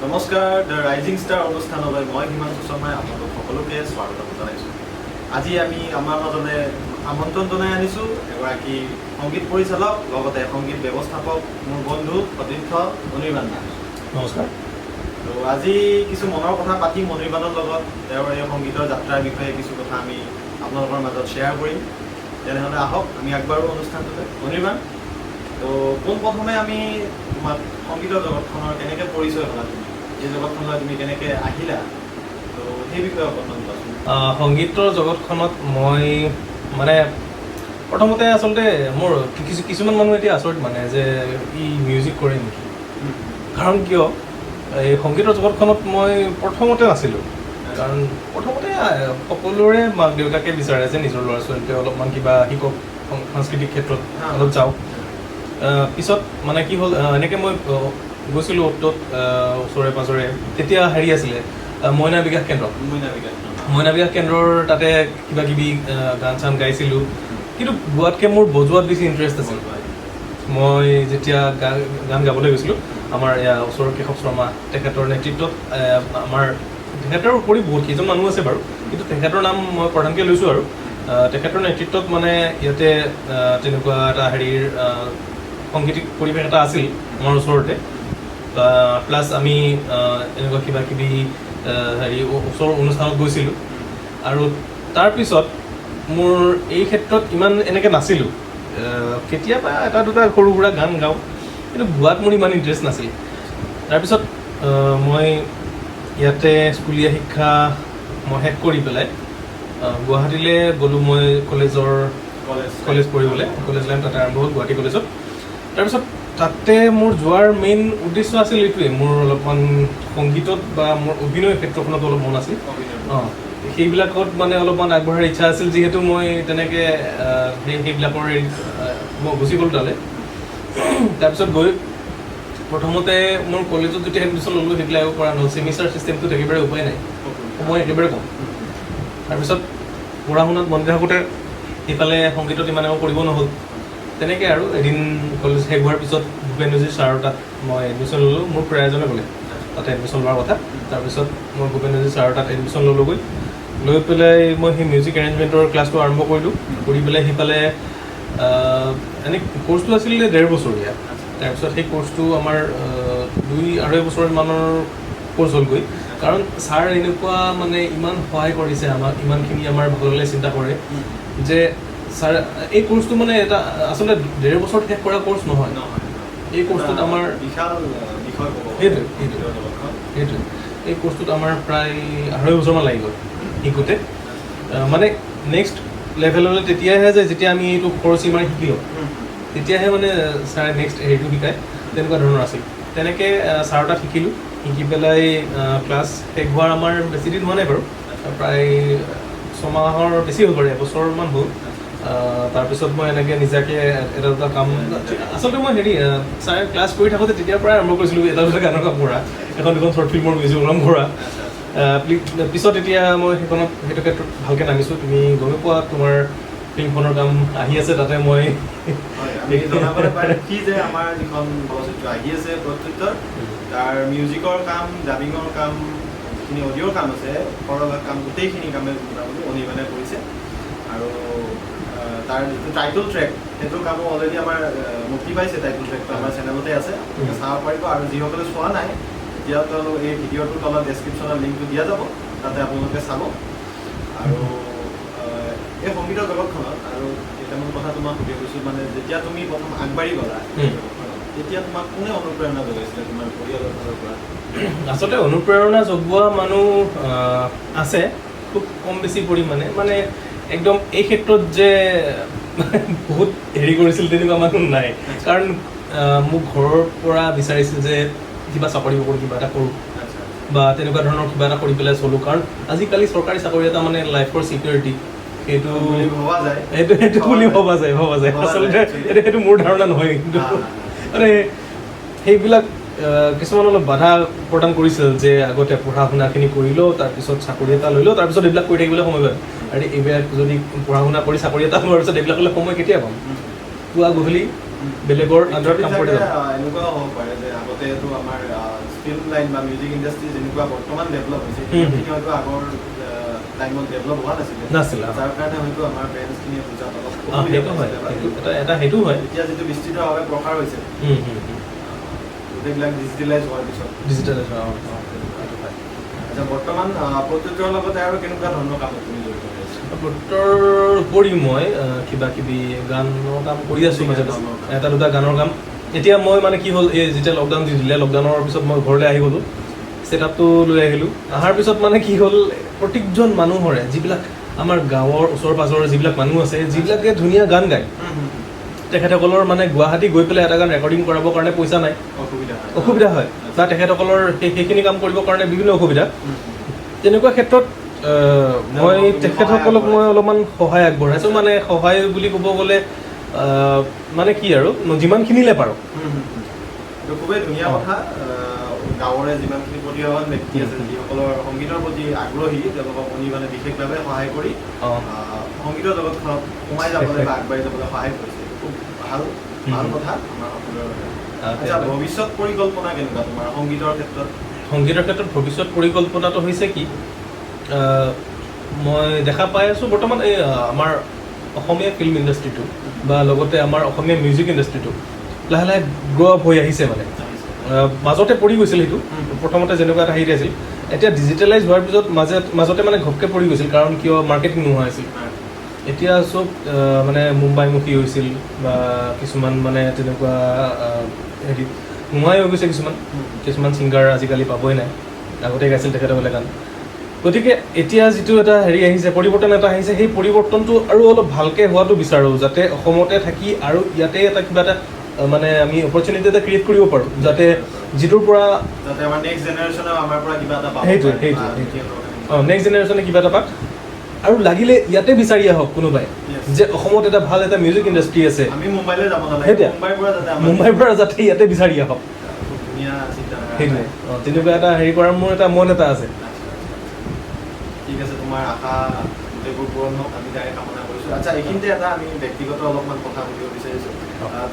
নমস্কাৰ, the rising star অনুষ্ঠানলৈ মই হিমাংশু শৰ্মাই আপোনালোক সকলোকে স্বাগতম জনাইছোঁ। আজি আমি আমাৰ মাজলৈ আমন্ত্ৰণ জনাই আনিছোঁ এগৰাকী সংগীত পৰিচালক, লগতে সংগীত ব্যৱস্থাপক, মোৰ বন্ধু সতীৰ্থ অনিৰ্বাণ দাস। নমস্কাৰ। তো আজি কিছু মনৰ কথা পাতিম অনিৰ্বাণৰ লগত। তেওঁৰ এই সংগীতৰ যাত্ৰাৰ বিষয়ে কিছু কথা আমি আপোনালোকৰ মাজত শ্বেয়াৰ কৰিম। তেনেহ'লে আহক, আমি আগবাঢ়ো অনুষ্ঠানটোলৈ। অনিৰ্বাণ, তো পোনপ্ৰথমে আমি তোমাক সংগীতৰ জগতখনৰ কেনেকৈ পৰিচয় হ'লা, তুমি এই জগতখনলৈ তুমি কেনেকৈ আহিলা, তো সেই বিষয়ে অকণমান কোৱাচোন। সংগীতৰ জগতখনত মই মানে প্ৰথমতে আচলতে মোৰ কিছুমান মানুহ এতিয়া আচৰিত মানে যে ই মিউজিক কৰে নেকি। কাৰণ কিয়, এই সংগীতৰ জগতখনত মই প্ৰথমতে নাছিলোঁ। কাৰণ প্ৰথমতে সকলোৰে মাক দেউতাকে বিচাৰে যে নিজৰ ল'ৰা ছোৱালীটোৱে অলপমান কিবা শিকক, সাংস্কৃতিক ক্ষেত্ৰত অলপ যাওক। পিছত মানে কি হ'ল, এনেকৈ মই গৈছিলোঁ অ'ত ত'ত, ওচৰে পাঁজৰে। তেতিয়া হেৰি আছিলে, মইনা বিকাশ কেন্দ্ৰ। মইনা বিকাশ। মইনা বিকাশ কেন্দ্ৰৰ তাতে কিবা কিবি গান চান গাইছিলোঁ। কিন্তু গোৱাতকৈ মোৰ বজোৱাত বেছি ইণ্টাৰেষ্ট আছিল। মই যেতিয়া গান গাবলৈ গৈছিলোঁ, আমাৰ এয়া ওচৰৰ কেশৱ শৰ্মা, তেখেতৰ নেতৃত্বত, আমাৰ তেখেতৰ উপৰি বহুত কেইজন মানুহ আছে বাৰু, কিন্তু তেখেতৰ নাম মই প্ৰধানকৈ লৈছোঁ আৰু তেখেতৰ নেতৃত্বত মানে ইয়াতে তেনেকুৱা এটা হেৰিৰ সংগীতিক পৰিৱেশ এটা আছিল আমাৰ ওচৰতে। প্লাছ আমি এনেকুৱা কিবা কিবি হেৰি ওচৰৰ অনুষ্ঠানত গৈছিলোঁ। আৰু তাৰপিছত মোৰ এই ক্ষেত্ৰত ইমান এনেকৈ নাছিলোঁ। কেতিয়াবা এটা দুটা সৰু সুৰা গান গাওঁ, কিন্তু গোৱাত মোৰ ইমান ইণ্টাৰেষ্ট নাছিল। তাৰপিছত মই ইয়াতে স্কুলীয়া শিক্ষা মই শেষ কৰি পেলাই গুৱাহাটীলৈ গ'লোঁ মই কলেজৰ কলেজ। কলেজ পঢ়িবলৈ। কলেজ লাইন তাতে আৰম্ভ হ'ল, গুৱাহাটী কলেজত। তাৰপিছত তাতে মোৰ যোৱাৰ মেইন উদ্দেশ্য আছিল এইটোৱে, মোৰ অলপমান সংগীতত বা মোৰ অভিনয় ক্ষেত্ৰখনত অলপ মন আছিল। অঁ, সেইবিলাকত মানে অলপমান আগবঢ়াৰ ইচ্ছা আছিল। যিহেতু মই তেনেকৈ সেইবিলাকৰ হেৰিত, মই গুচি গ'লোঁ তালৈ। তাৰপিছত গৈ প্ৰথমতে মোৰ কলেজত যেতিয়া এডমিশ্যন ল'লোঁ, সেইবিলাক একো কৰা নহ'ল। ছেমিষ্টাৰ চিষ্টেমটোত একেবাৰে উপায় নাই, সময় একেবাৰে কম। তাৰপিছত পঢ়া শুনাত মন দি থাকোঁতে সিফালে সংগীতত ইমান একো কৰিব নহ'ল তেনেকৈ। আৰু এদিন কলেজ শেষ হোৱাৰ পিছত ভূপেন উজীৰ ছাৰৰ তাত মই এডমিশ্যন ল'লোঁ। মোৰ খুৰা এজনে ক'লে তাতে এডমিশ্যন লোৱাৰ কথা। তাৰপিছত মই ভূপেন উজীৰ ছাৰৰ তাত এডমিশ্যন ল'লোগৈ। লৈ পেলাই মই সেই মিউজিক এৰেঞ্জমেণ্টৰ ক্লাছটো আৰম্ভ কৰিলোঁ। কৰি পেলাই সিফালে এনেই কৰ্চটো আছিলে 1.5 বছৰীয়া। তাৰপিছত সেই কৰ্চটো আমাৰ 2-2.5 বছৰমানৰ কৰ্চ হ'লগৈ। কাৰণ ছাৰ এনেকুৱা মানে ইমান সহায় কৰিছে আমাক, ইমানখিনি আমাৰ ভাললৈ চিন্তা কৰে যে ছাৰ এই কৰ্চটো মানে এটা আচলতে 1.5 বছৰত শেষ কৰা কৰ্চ নহয়। নহয়। এই কৰ্চটোত আমাৰ বিশাল বিষয় ক'ব গ'লে। সেইটোৱে। সংগীতৰ জগতখন। সেইটোৱে, এই কৰ্চটোত আমাৰ প্ৰায় 2.5 বছৰমান লাগি গ'ল শিকোঁতে। মানে নেক্সট লেভেললৈ তেতিয়াহে যায় যেতিয়া আমি এইটো খৰচী মাৰি শিকি লওঁ, তেতিয়াহে মানে ছাৰে নেক্সট হেৰিটো শিকায়। তেনেকুৱা ধৰণৰ আছিল। তেনেকৈ ছাৰৰ তাত শিকিলোঁ। শিকি পেলাই ক্লাছ শেষ হোৱাৰ আমাৰ বেছি দিন হোৱা নাই বাৰু, প্ৰায় 6 মাহৰ বেছি হ'ল বাৰু, এবছৰমান হ'ল। তাৰপিছত মই এনেকৈ নিজাকৈ এটা দুটা কাম, আচলতে মই হেৰি ছাৰে ক্লাছ কৰি থাকোঁতে তেতিয়াৰ পৰাই আৰম্ভ কৰিছিলোঁ এটা দুটা গানৰ কাম কৰা, এখন দুখন শ্বৰ্ট ফিল্মৰ মিউজিকৰ কাম কৰা। পিছত এতিয়া মই সেইখনত সেইটো ক্ষেত্ৰত ভালকৈ নামিছোঁ। তুমি গমেই পোৱা, তোমাৰ ফিল্মখনৰ কাম আহি আছে, তাতে মই হয়, আমি জনাবলৈ পাই সুখী যে আমাৰ যিখন চলচ্চিত্ৰ আহি আছে প্ৰত্যুত্তৰ, তাৰ মিউজিকৰ কাম, ডাবিঙৰ কাম, যিখিনি অডিঅ'ৰ কাম আছে, সৰহভাগ কাম, গোটেইখিনি কামে মোটামুটি অনিৰ্বাণে কৰিছে। আৰু তাৰ যিটো টাইটল ট্ৰেক, সেইটো কামো অলৰেডি আমাৰ মুক্তি পাইছে। টাইটল ট্ৰেকটো আমাৰ চেনেলতে আছে, আপোনালোকে চাব পাৰিব। আৰু যিসকলে চোৱা নাই, এতিয়াও তেওঁলোক এই ভিডিঅ'টোৰ তলত ডেছক্ৰিপশ্যনত লিংকটো দিয়া যাব, তাতে আপোনালোকে চাব। আৰু এই সংগীতৰ জগতখনত আৰু কেইটামান কথা তোমাক সুধিব গৈছোঁ। মানে যেতিয়া তুমি প্ৰথম আগবাঢ়ি গ'লা এই জগতখনত, তেতিয়া তোমাক কোনে অনুপ্ৰেৰণা যোগাইছিলে তোমাৰ পৰিয়ালৰ ফালৰ পৰা? আচলতে অনুপ্ৰেৰণা জগোৱা মানুহ আছে খুব কম বেছি পৰিমাণে। মানে একদম এই ক্ষেত্ৰত যে বহুত হেৰি কৰিছিল, তেনেকুৱা মানুহ নাই। কাৰণ মোক ঘৰৰ পৰা বিচাৰিছিল যে কিবা চাকৰি কৰোঁ, কিবা এটা কৰোঁ বা তেনেকুৱা ধৰণৰ কিবা এটা কৰি পেলাই চলোঁ। কাৰণ আজিকালি চৰকাৰী চাকৰি এটা মানে লাইফৰ ছিকিউৰিটি সেইটো বুলি ভবা যায়। সেইটো বুলি ভবা যায়। ভবা যায়, আচলতে actually। সেইটো মোৰ ধাৰণা নহয়, কিন্তু মানে সেইবিলাক কিছুমান অলপ বাধা প্ৰদান কৰিছিল যে আগতে পঢ়া শুনাখিনি কৰি লওঁ, তাৰপিছত চাকৰি এটা লৈ লওঁ, তাৰপিছত এইবিলাক কৰি থাকিবলৈ সময় পাম। আৰু এইবিলাক যদি পঢ়া শুনা কৰি চাকৰি এটা লোৱাৰ পিছত এইবিলাকলৈ সময় কেতিয়া পাম? পুৱা গধূলি বেলেগৰ আণ্ডাৰত কাম কৰি চাগে, যাম। এনেকুৱাও হ'ব পাৰে যে আগতেতো আমাৰ ফিল্ম লাইন বা মিউজিক ইণ্ডাষ্ট্ৰি যেনেকুৱা বৰ্তমান ডেভেলপ হৈছে, হুম, হুম। সেইখিনি হয়তো আগৰ টাইমত ডেভেলপ হোৱা নাছিলে। নাছিলে, অ। যাৰ কাৰণে হয়তো আমাৰ পেৰেণ্টছখিনিয়ে বুজাত অলপ অসুবিধা সেইটো হয়। পাইছিলে বা সেইটো এটা এটা সেইটো হয়। এতিয়া যিটো বিস্তৃতভাৱে প্ৰসাৰ হৈছে, হুম, হুম, হুম। গোটেইবিলাক ডিজিটেলাইজ হোৱাৰ পিছত। ডিজিটেল, অঁ অঁ সেইটো হয়। আচ্ছা, বৰ্তমান প্ৰত্যুত্তৰৰ লগতে আৰু কেনেকুৱা ধৰণৰ কামত তুমি জড়িত হৈ আছা? প্ৰত্যুত্তৰৰ উপৰি মই কিবা কিবি গানৰ কাম কৰি আছোঁ মাজে মাজে, এটা দুটা গানৰ কাম। এতিয়া মই মানে কি হ'ল, এই যেতিয়া লকডাউন দি দিলে, লকডাউনৰ পিছত মই ঘৰলৈ আহি গ'লোঁ, ছেটআপটো লৈ আহিলোঁ। অহাৰ পিছত মানে কি হ'ল, প্ৰত্যেকজন মানুহৰে, যিবিলাক আমাৰ গাঁৱৰ ওচৰ পাঁজৰৰ যিবিলাক মানুহ আছে, যিবিলাকে ধুনীয়া গান গায়, তেখেতসকলৰ মানে গুৱাহাটী গৈ পেলাই এটা গান ৰেকৰ্ডিং কৰাবৰ কাৰণে পইচা নাই। অসুবিধা হয়। অসুবিধা হয় বা তেখেতসকলৰ সেইখিনি কাম কৰিবৰ কাৰণে বিভিন্ন অসুবিধা। তেনেকুৱা ক্ষেত্ৰত মই তুমি তেখেতসকলক সহায় মই অলপমান সহায় আগবঢ়াইছোঁ। মানে সহায় বুলি ক'ব গ'লে মানে কি আৰু, যিমানখিনিলে পাৰোঁ। হুম, হুম, হুম। এইটো খুবেই ধুনীয়া কথা। গাঁৱৰে যিমানখিনি প্ৰতিভাৱান ব্যক্তি আছে, যিসকলৰ সংগীতৰ প্ৰতি আগ্ৰহী, তেওঁলোকক অনিৰ্বাণে বিশেষভাৱে সহায় কৰি সংগীতৰ জগতখনত সোমাই যাবলৈ বা আগবাঢ়ি যাবলৈ সহায় কৰিছে। এইটো খুব ভাল ভাল কথা আমাৰ সকলোৰে বাবে। আচ্ছা, ভৱিষ্যত পৰিকল্পনা কেনেকুৱা তোমাৰ সংগীতৰ ক্ষেত্ৰত? সংগীতৰ ক্ষেত্ৰত ভৱিষ্যত পৰিকল্পনাটো হৈছে কি, মই দেখা পাই আছোঁ বৰ্তমান এই আমাৰ অসমীয়া ফিল্ম ইণ্ডাষ্ট্ৰিটো বা লগতে আমাৰ অসমীয়া মিউজিক ইণ্ডাষ্ট্ৰিটো লাহে লাহে গ্ৰ' আপ হৈ আহিছে। মানে মাজতে পৰি গৈছিল সেইটো, প্ৰথমতে যেনেকুৱা এটা হেৰি আছিল, এতিয়া ডিজিটেলাইজ হোৱাৰ পিছত মাজতে মানে ঘপকৈ পৰি গৈছিল। কাৰণ কিয়, মাৰ্কেটিং নোহোৱা হৈছিল। এতিয়া চব মানে মুম্বাইমুখী হৈছিল বা কিছুমান মানে তেনেকুৱা হেৰি নোহোৱাই হৈ গৈছে। কিছুমান কিছুমান ছিংগাৰ আজিকালি পাবই নাই, আগতে গাইছিল তেখেতসকলে গান। গতিকে এতিয়া যিটো এটা হেৰি আহিছে, পৰিৱৰ্তন এটা আহিছে, সেই পৰিৱৰ্তনটো আৰু অলপ ভালকৈ হোৱাটো বিচাৰোঁ, যাতে অসমতে থাকি আৰু ইয়াতে এটা কিবা এটা মানে আমি অপৰচুনিটি এটা ক্ৰিয়েট কৰিব পাৰোঁ, যাতে যিটোৰ পৰা যাতে আমাৰ নেক্সট জেনেৰেশ্যনেও আমাৰ পৰা কিবা এটা পাব সেইটোৱে, পাৰে সেইটোৱে, বা সেইটোৱে। সিহঁতৰ কাৰণে। অঁ, নেক্সট জেনেৰেশ্যনে কিবা এটা পাক আৰু লাগিলে ইয়াতে বিচাৰি আহক কোনোবাই যে অসমত এটা ভাল এটা মিউজিক ইণ্ডাষ্ট্ৰি আছে। আমি মুম্বাইলৈ যাব নালাগে। সেইটোৱে। মুম্বাইৰ পৰা যাতে আমাৰ মুম্বাইৰ পৰা যাতে ইয়াতে বিচাৰি আহক। খুব ধুনীয়া চিন্তাধাৰা। সেইটোৱে, অঁ, তেনেকুৱা এটা হেৰি কৰাৰ মোৰ এটা মন এটা আছে। আচ্ছা। ঠিক আছে, তোমাৰ আশা গোটেইবোৰ পূৰণ হওক, আমি তাৰে কামনা কৰিছোঁ। আচ্ছা, এইখিনিতে এটা আমি ব্যক্তিগত অলপমান কথা সুধিব বিচাৰিছোঁ।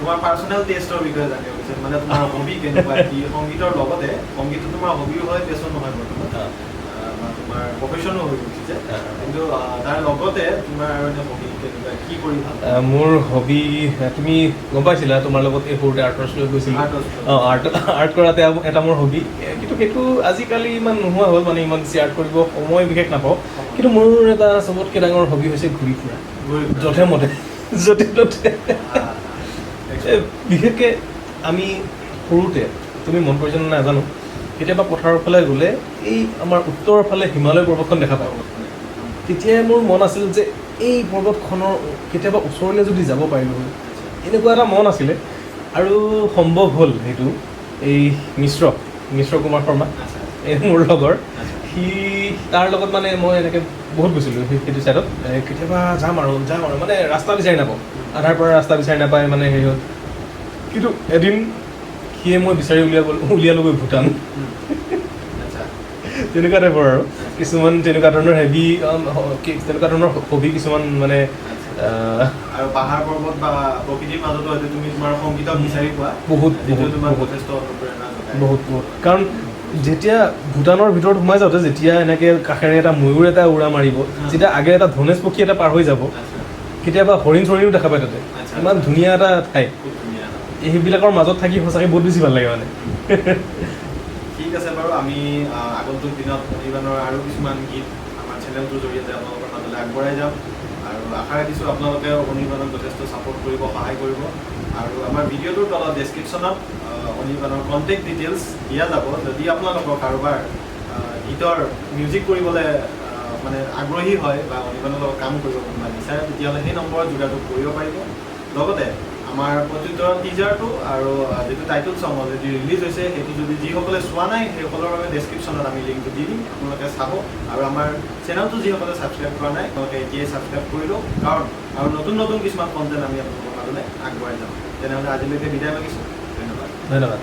তোমাৰ পাৰ্চনেল টেষ্টৰ বিষয়ে জানিব বিচাৰিছোঁ, মানে তোমাৰ হবি কেনেকুৱা কি? সংগীতৰ লগতে, সংগীতটো তোমাৰ হবিও হয়, পেছনো হয় বৰ্তমান, বা তোমাৰ প্ৰফেশ্যনো হৈ উঠিছে, কিন্তু তাৰ লগতে তোমাৰ আৰু এনে হবি কেনেকুৱা, কি কৰি ভাল পোৱা? মোৰ হবি তুমি গম পাইছিলা, তোমাৰ লগত এই সৰুতে আৰ্টৰ স্কুলত গৈছিলোঁ। আৰ্টৰ স্কুলত। অঁ, আৰ্ট কৰাতে এটা মোৰ হবি, কিন্তু সেইটো আজিকালি ইমান নোহোৱা হ'ল, মানে ইমান বেছি আৰ্ট কৰিব সময় বিশেষ নাপাওঁ। কিন্তু মোৰ এটা চবতকৈ ডাঙৰ হবি হৈছে ঘূৰি ফুৰা। ঘূৰি ফুৰা। যধে মধে, য'তে ত'তে। বিশেষকৈ আমি সৰুতে, তুমি মন কৰিছা নে নাজানো, কেতিয়াবা পথাৰৰ ফালে গ'লে এই আমাৰ উত্তৰৰ ফালে হিমালয় পৰ্বতখন দেখা পাওঁ। তেতিয়াই মোৰ মন আছিল যে এই পৰ্বতখনৰ কেতিয়াবা ওচৰলৈ যদি যাব পাৰিলোঁ হয়, এনেকুৱা এটা মন আছিলে আৰু সম্ভৱ হ'ল সেইটো। এই মিশ্ৰ কুমাৰ শৰ্মা, এই মোৰ লগৰ, সি তাৰ লগত মানে মই এনেকৈ বহুত গৈছিলোঁ সেইটো ছাইডত। কেতিয়াবা যাম আৰু যাম আৰু মানে ৰাস্তা বিচাৰি নাপাওঁ, আধাৰ পৰা ৰাস্তা বিচাৰি নাপায় মানে হেৰি হ'ল। কিন্তু এদিন সিয়ে মই বিচাৰি উলিয়ালোগৈ ভূটান। তেনেকুৱা টাইপৰ আৰু কিছুমান তেনেকুৱা ধৰণৰ হেভি, তেনেকুৱা ধৰণৰ হবি কিছুমান মানে, আৰু পাহাৰ পৰ্বত বা প্ৰকৃতিৰ মাজতো হয়তো তুমি তোমাৰ সংগীতক বিচাৰি পোৱা। বহুত, যিটো বহুত, তোমাক বহুত। যথেষ্ট অনুপ্ৰেৰণা যোগায়। বহুত, বহুত। কাৰণ যেতিয়া ভূটানৰ ভিতৰত সোমাই যাওঁতে যেতিয়া এনেকে কাষেৰে এটা ময়ূৰ এটা উৰা মাৰিব, যেতিয়া আগেৰে এটা ধনেশ পক্ষী এটা পাৰ হৈ যাব, কেতিয়াবা হৰিণ চৰিণো দেখা পায় তাতে। ইমান ধুনীয়া এটা ঠাই। খুব ধুনীয়া। সেইবিলাকৰ মাজত থাকি সঁচাকৈ বহুত বেছি ভাল লাগে মানে। ঠিক আছে বাৰু, আমি আগন্তুক দিনত অনিৰ্বাণৰ আৰু কিছুমান গীত আমাৰ চেনেলটোৰ জৰিয়তে আপোনালোকৰ মাজলৈ আগবঢ়াই যাম আৰু আশা ৰাখিছোঁ আপোনালোকে অনিৰ্বাণক যথেষ্ট ছাপোৰ্ট কৰিব, সহায় কৰিব। আৰু আমাৰ ভিডিঅ'টোৰ তলত ডেছক্ৰিপশ্যনত অনিৰ্বাণৰ কণ্টেক্ট ডিটেইলছ দিয়া যাব। যদি আপোনালোকৰ কাৰোবাৰ গীতৰ মিউজিক কৰিবলৈ মানে আগ্ৰহী হয় বা অনিৰ্বাণৰ লগত কাম কৰিব কোনোবা বিচাৰে, তেতিয়াহ'লে সেই নম্বৰত যোগাযোগ কৰিব পাৰিব। লগতে আমাৰ প্ৰত্যুত্তৰৰ টিজাৰটো আৰু যিটো টাইটেল ছং অলৰেডি ৰিলিজ হৈছে, সেইটো যদি যিসকলে চোৱা নাই সেইসকলৰ বাবে ডেছক্ৰিপশ্যনত আমি লিংকটো দি দিম, আপোনালোকে চাব। আৰু আমাৰ চেনেলটো যিসকলে ছাবস্ক্ৰাইব কৰা নাই, তেওঁলোকে এতিয়াই ছাবস্ক্ৰাইব কৰি লওক, কাৰণ আৰু নতুন নতুন কিছুমান কণ্টেণ্ট আমি আপোনালোকৰ মাজলৈ আগবঢ়াই যাম। তেনেহ'লে আজিলৈকে বিদায় মাগিছোঁ, ধন্যবাদ। ধন্যবাদ।